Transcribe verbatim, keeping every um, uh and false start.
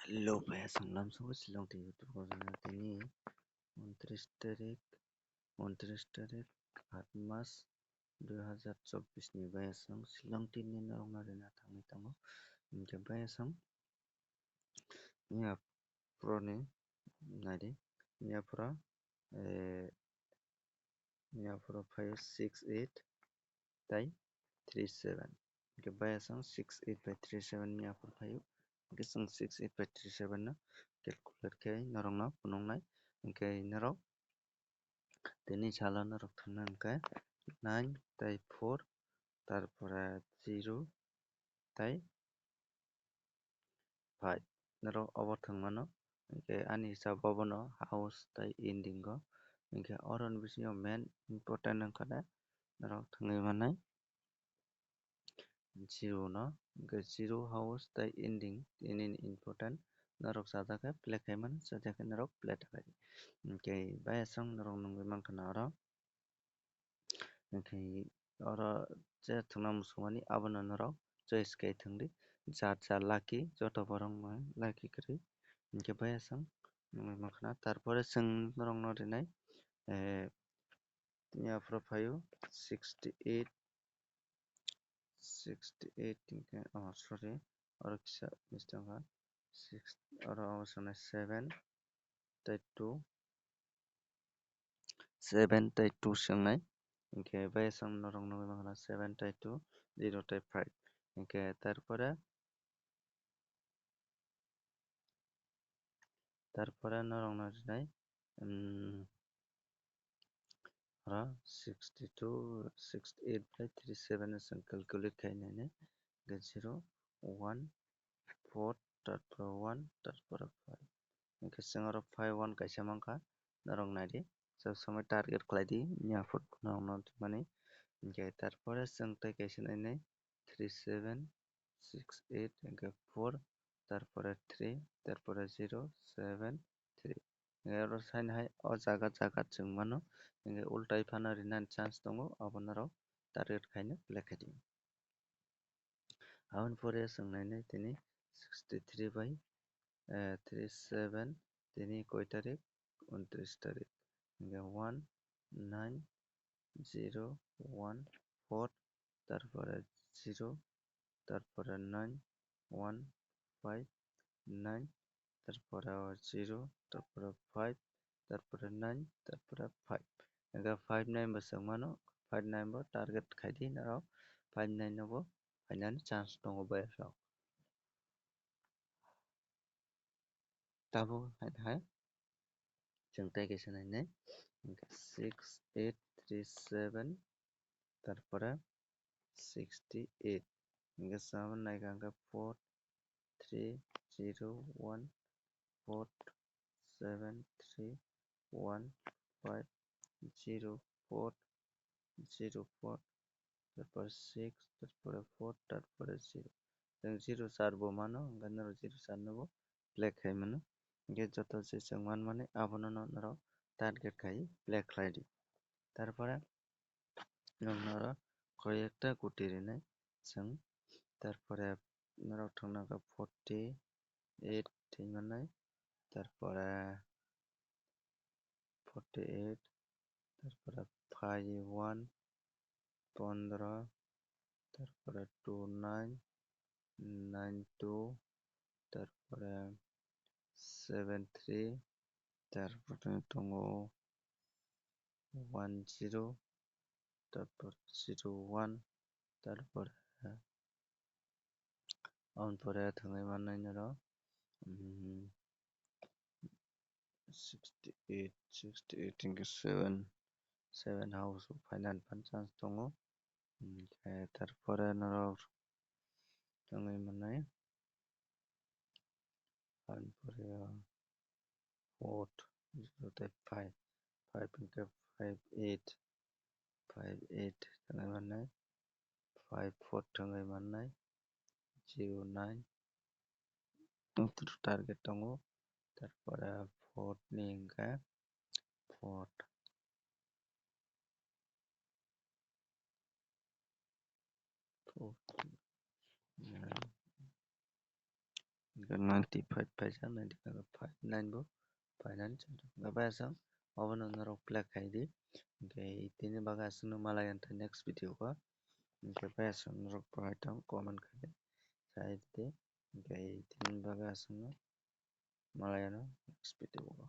Hello, phaiyasong lamsongo Shillong tei YouTube channel tini untris tarik, untris tarik, aat mas, dui hazar chobbish ni phaiyasong Shillong tini norokno rina thangwi tongo. Hinkhe phaiyasong miya phuroni naidi, miya phura, eh, miya phura phaio six eight tei three seven. Hinkhe phaiyasong six eight bai three seven miya phur phaio. Hinkhe chwng six eight bai three seven no calculate khe norokno phunuknai. Hinkhe norok tini salo norok thangna hinkhe nine tei four, tarpore zero tei five. Norok obo thwngmano, hinkhe ani hisab obono house tei ending o, hinkhe oroni bisingo main important wngkha de norok thwngwi mannai zero no, hinkhe zero house tei ending tini ni important norok sajak khe play khai mano, sajak khe norok play ta khai di. Hinkhe phaiyasong norok nugwi mankha na oro. Hinkhe oro je thwngna muchungmani abono norok choice khai thwngdi. Jar jar lucky, joto borok no lucky kwrwi. Hinkhe phaiyasong nugwi mankha na. Tarpore chwng norokno rinai, eh, tini aphuru phaio sixty eight, sixty eight hinkhe, oh, sorry, oro kisa mistake wngkha. Six, oro obo swngnai seven tei two, seven tei two swngnai. Hinkhe phaiyasong norok nugwi mankha na seven tei two, zero tei five. Hinkhe tarpore, tarpore norokno rinai, um, oro sixty two, sixty eight bai three seven no chwng calculate khai nainai. Hinkhe zero, one, four, tarpore one, tarpore five. Hinkhe chwng oro five one kaisa mankha, norok naidi. Sob somoi target khlai di, miya phuru norokno tubumani. Hinkhe tarpore chwng tei kaisa nainai, three seven, six eight, hinkhe four, tarpore three, tarpore zero, seven, three. Hinkhe oro saini hai o jaga jaga chwng mano, hinkhe ultai phano rinani chance tongo, abono norok target khaino play khai di. Aboni pore chwng nainai tini sixty three bai, eh, three seven, tini koi tarik? Untris tarik. Hinkhe one nine zero one four, tarpore zero, tarpore nine one five nine, tarpore zero, tarpore five, tarpore nine, tarpore five. Hinkhe five nine bo chwng mano, five nine bo target khai di norok, five nine no bo phainani chance tongo phaiyasong. Tabuk hai hai chwng tei kaisa nainai, hinkhe six eight three seven, tarpore sixty eight. Hinkhe chwng abo naikha hinkhe four three zero one four seven three one five zero four zero four, tarpore six, tarpore four, tarpore zero. Chwng zero char bo mano, hinkhe norok zero char no bo play khai mano. Hinkhe joto je chwng manmani abono no norok target khai play khlai di. Tarpore norok noro koi ekta guti rinai chwng, tarpore norok thangna khe forty eight thwi mannai, tarpore forty eight, tarpore five one, pondro, tarpore two nine, nine two, tarpore seven three, tarpore tongo one zero, tarpor zero one, tarpore aboni pore thangwi mannai norok, mm, sixty eight, sixty eight hinkhe seven, seven house o phainani phano chance tongo. Hinkhe tarpore norok thangwi mannai. Aboni pore o four, zero tei five, five hinkhe five eight, five eight thangwi mannai, five four thangwi mannai, zero nine target tongo, tarpore four ni hinkhe four, four, nine, Ninety five paisa, ninety five nine bo finance. Hwnkhe bai aswk obono norok play khai di. Hwnkhe tini bagwi aswkno malai anthai next video o. Hwnkhe bai aswk norok bahai tong comment khai di. Sai di. Hwnkhe tini bagwi aswkno malai ano next video o.